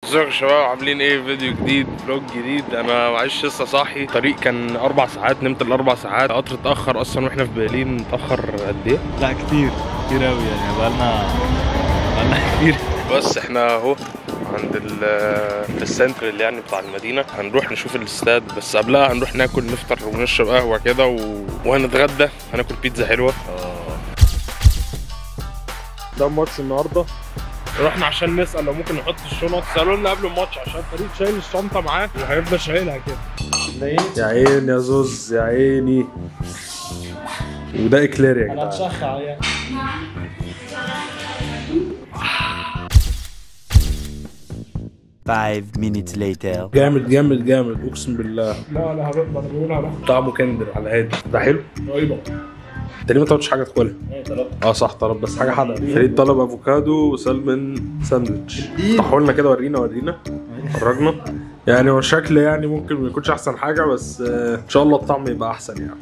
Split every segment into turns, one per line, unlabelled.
ازيكم يا شباب، عاملين ايه؟ فيديو جديد، vlog جديد. انا معلش لسه صاحي، الطريق كان 4 ساعات، نمت ال4 ساعات. القطر اتاخر اصلا واحنا في برلين. اتاخر قد ايه؟
لا كتير كتير قوي يعني، بقالنا كتير.
بس احنا اهو عند السنتر اللي يعني بتاع المدينة، هنروح نشوف الاستاد، بس قبلها هنروح ناكل، نفطر ونشرب قهوة كده وهنتغدى، هناكل بيتزا حلوة. ده ماتش النهارده، رحنا عشان نسأل لو ممكن نحط الشنط، سألوا لنا قبل الماتش عشان فريد شايل الشنطة معاه وهيفضل شايلها كده. يا عيني يا زوز، يا عيني. وده اكلير يا جدعان.
انا هتشخع يعني.
5 minutes later.
جامد جامد جامد، اقسم بالله.
لا لا هبقى انا بقول على
طعمه كندر على الهادي. ده حلو؟
رهيبة.
انت ليه ما طلبتش حاجة تاكلها؟ اه صح، طلب بس حاجة حادقه. فريد طلب افوكادو و salmon sandwich. افتحوا لنا كده، ورينا فرجنا. يعني هو الشكل يعني ممكن ما يكونش احسن حاجة، بس ان شاء الله الطعم يبقى احسن يعني.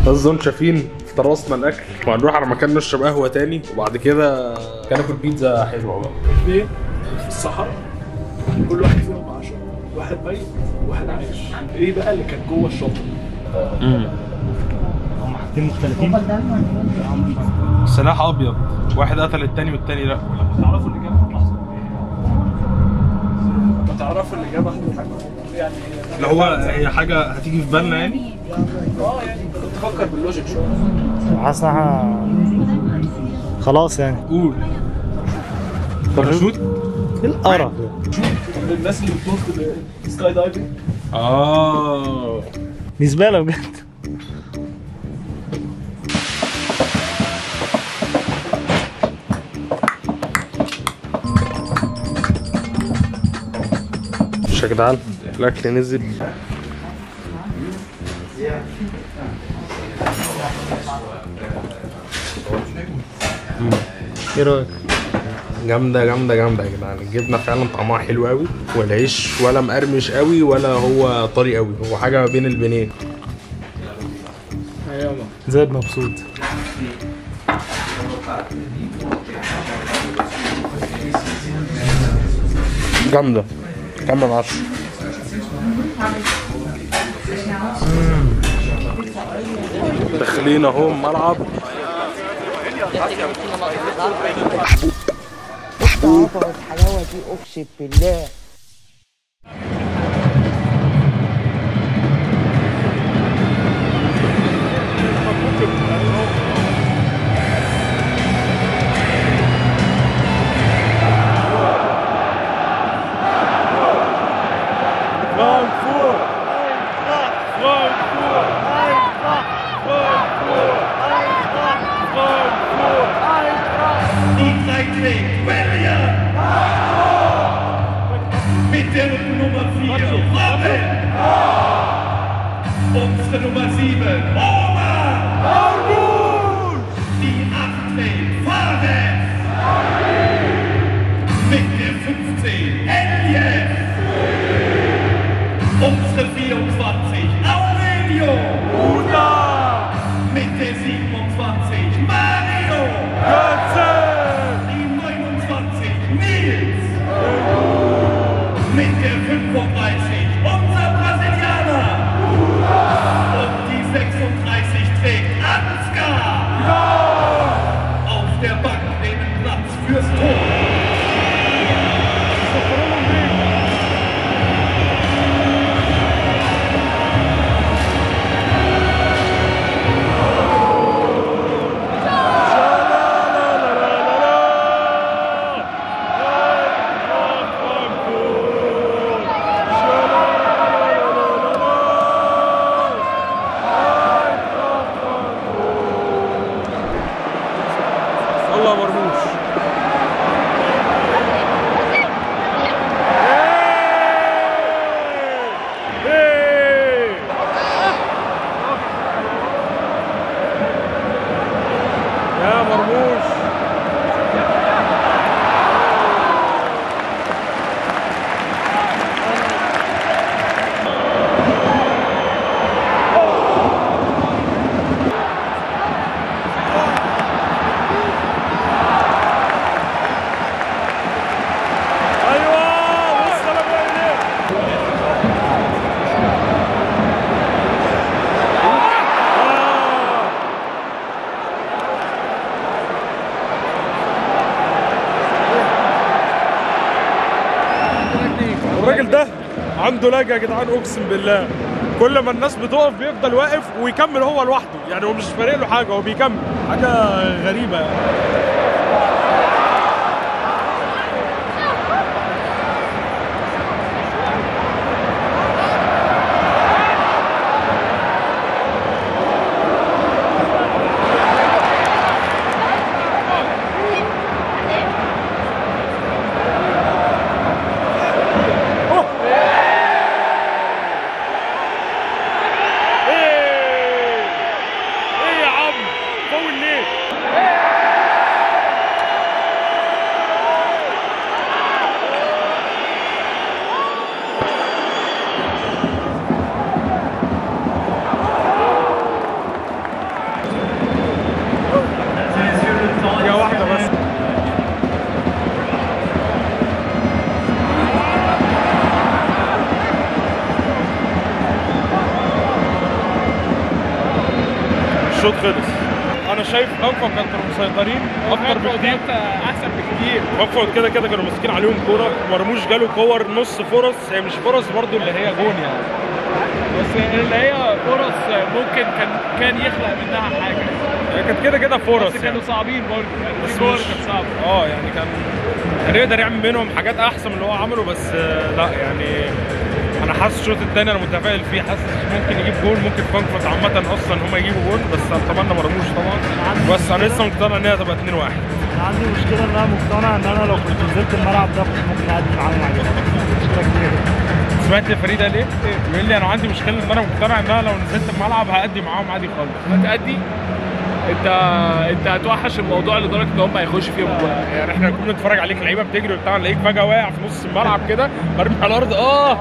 بس انتوا شايفين افترسنا الاكل، وهنروح على مكان نشرب قهوة تاني، وبعد كده ناكل بيتزا حلوة بقى.
اثنين في الصحراء، كل واحد فيهم 10، واحد ميت وواحد عايش. ايه بقى اللي كان جوه الشنطة؟
هم حاجتين مختلفين.
سلاح ابيض، واحد قتل التاني والتاني لا.
لما تعرفوا الاجابة في اللحظة، لما تعرفوا الاجابة يعني
اللي هو هي حاجة هتيجي في بالنا يعني.
يعني تفكر بال logic شوية.
حاسس خلاص يعني.
قول باراشوت.
ايه القرف ده؟
الناس اللي بتنط skydiving.
دي زبالة بجد.
مش يا جدعان الاكل نزل.
ايه رايك؟
جامدة جامدة جامدة يا جدعان. الجبنة فعلا طعمها حلو قوي، والعيش ولا مقرمش قوي ولا هو طري قوي، هو حاجة ما بين البنين.
ايوه زاد مبسوط.
جامدة كمل 10. داخلين اهو الملعب. محبوب محبوب
الحلاوة دي، اقسم بالله.
Mit der Nummer 4, Robin! Unsere Nummer 7, Omar! Die 18, Fares! Mit der 15, Elias! Unsere 24, Aurelio! Mit der 27, Mario! Die 29, Nils! Mit der 35, unser Brasilianer! Und die 36 trägt Ansgar! Auf der Bank nehmen Platz fürs Tor.
الله مرموش. يا مرموش. عنده lag يا جدعان اقسم بالله. كل ما الناس بتقف بيفضل واقف ويكمل هو لوحده، يعني هو مش فارق له حاجة، هو بيكمل. حاجة غريبة يعني. الشوط خلص. انا شايف فرانكفورت كانوا مسيطرين اكتر بكتير،
احسن بكتير.
فرانكفورت كده كده كانوا ماسكين عليهم كورة، مرموش جاله كور نص فرص، هي مش فرص برضو اللي هي جون يعني،
بس اللي هي فرص ممكن كان يخلق منها حاجة.
هي كانت كده كده فرص
بس كانوا صعبين برضو يعني،
بس
كور كانت صعبة.
يعني كان يقدر يعمل منهم حاجات احسن من اللي هو عمله، بس لا يعني انا حاسس الشوط الثاني انا متفائل فيه، حاسس ممكن يجيب جول، ممكن فرانكفورت عامة اصلا هم يجيبوا جول، بس اتمنى مرموش طبعا. بس انا لسه مقتنع ان هي هتبقى 2-1.
انا عندي مشكلة ان انا مقتنع ان انا لو كنت نزلت الملعب ده كنت ممكن اقدم معاهم عادي. مشكلة كبيرة.
سمعت فريد قال ايه؟ بيقول لي انا عندي مشكلة ان انا مقتنع ان انا لو نزلت الملعب هأدي معاهم عادي خالص.
هتأدي؟ انت هتوحش الموضوع لدرجة ان هم هيخشوا فيهم جول.
يعني احنا كنا بنتفرج عليك لعيبة بتجري وبتاع، نلاقيك فجاة واقع في نص الملعب كده مرمي على الارض،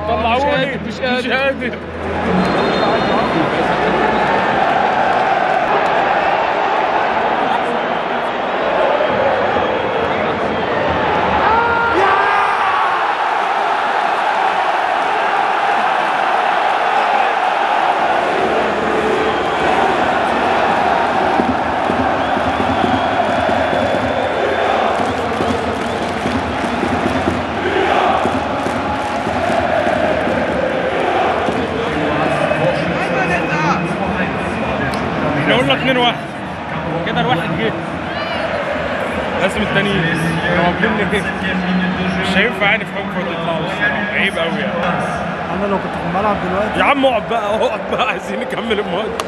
طلعوني مش قادر. احنا قلنا 2-1 كده، الواحد جه لازم التاني يجي. ليه؟ مش هينفع يعني فرانكفورت يطلعوا، عيب قوي يعني.
انا لو كنت في الملعب دلوقتي
يا عم اقعد بقى، اقعد بقى، عايزين نكمل الماتش.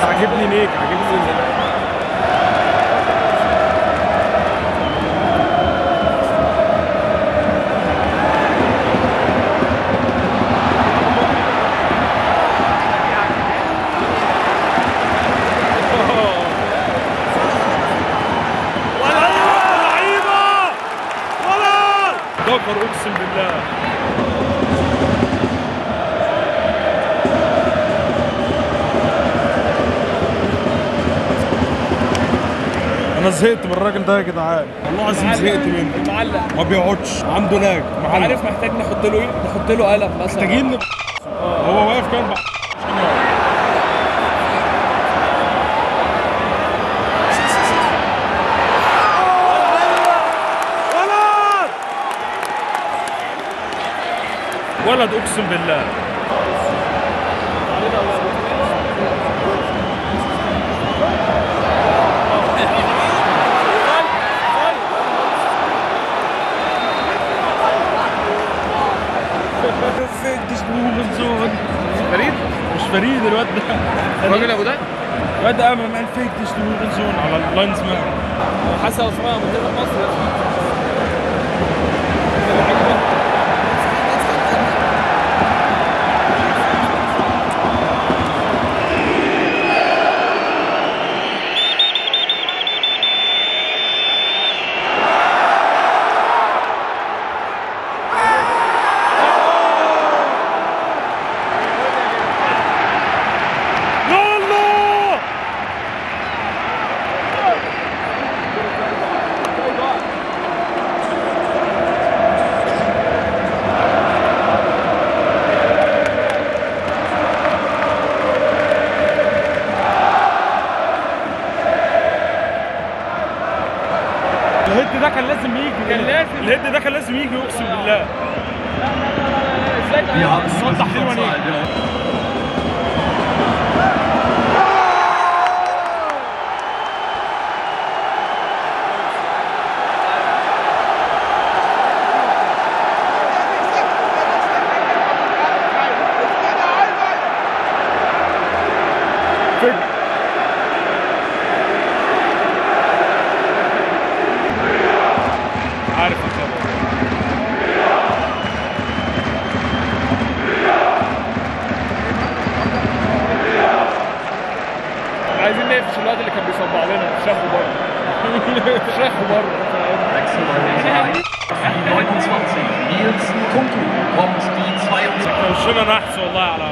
عاجبني نيك، عاجبني لعيبة ولا ذكر اقسم بالله. انا زهقت من الراجل ده يا جدعان، والله العظيم زهقت منه.
معلق،
ما بيقعدش، عنده لاج، معلق.
عارف محتاج نحط له ايه؟ نحط له قلم مثلا.
محتاجين هو واقف كده عشان يقعد. ولد ولد اقسم بالله. فريد؟ مش فريد الواد ده،
الراجل ابو ده؟
الواد ده قام قال فيك زون على ال linesman.
حسن عثمان منتخب مصر. كان لازم ال head ده كان لازم يجي، اقسم بالله. صدح حلوة. عارف
عايزين نقفش الواد اللي كان بيصبع لنا شافه بره. شافه بره.
29 Nils Nkunku kommt die 22.
وشنا نحس والله على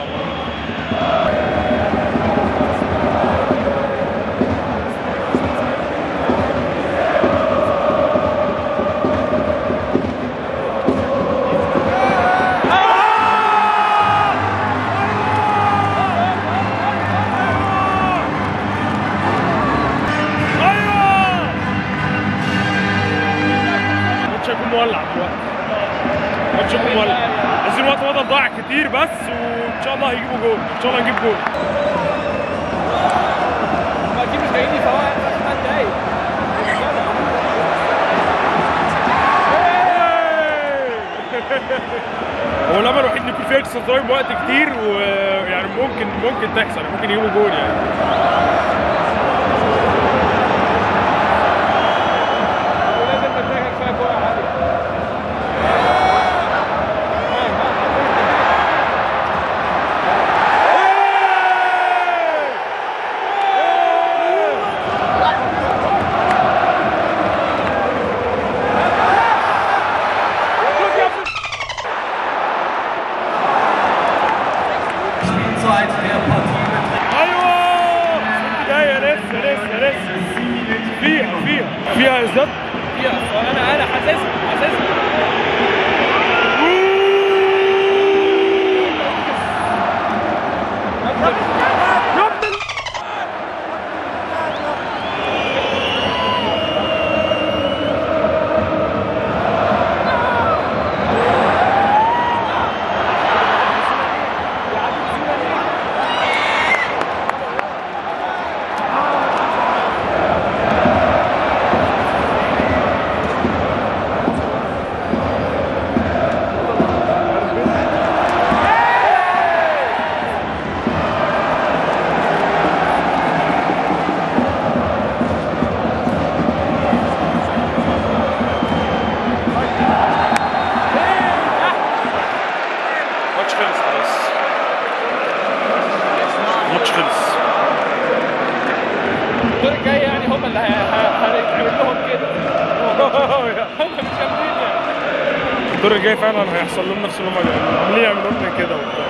مولع دلوقتي. الماتش هيكون مولع. عايزين وقت بدل ضايع كتير بس، وان شاء الله هيجيبوا جول، ان شاء الله نجيب جول.
ما اكيد مش جايين يفوقوا 5 دقايق.
هو الامل الوحيد ان يكون في extra time وقت كتير، ويعني ممكن تحصل، ممكن يجيبوا جول يعني. ايوه ست دقايق لسه لسه لسه فيها فيها فيها يا زاد
فيها. انا حاسسها حاسسها.
الماتش خلص خلاص، الماتش خلص.
الدور الجاي يعني هم اللي هيتعمل لهم كده. هم مش كاملين يعني.
الدور الجاي فعلا هيحصل لهم نفس اللي هم عاملين يعملوا لنا كده وبتاع.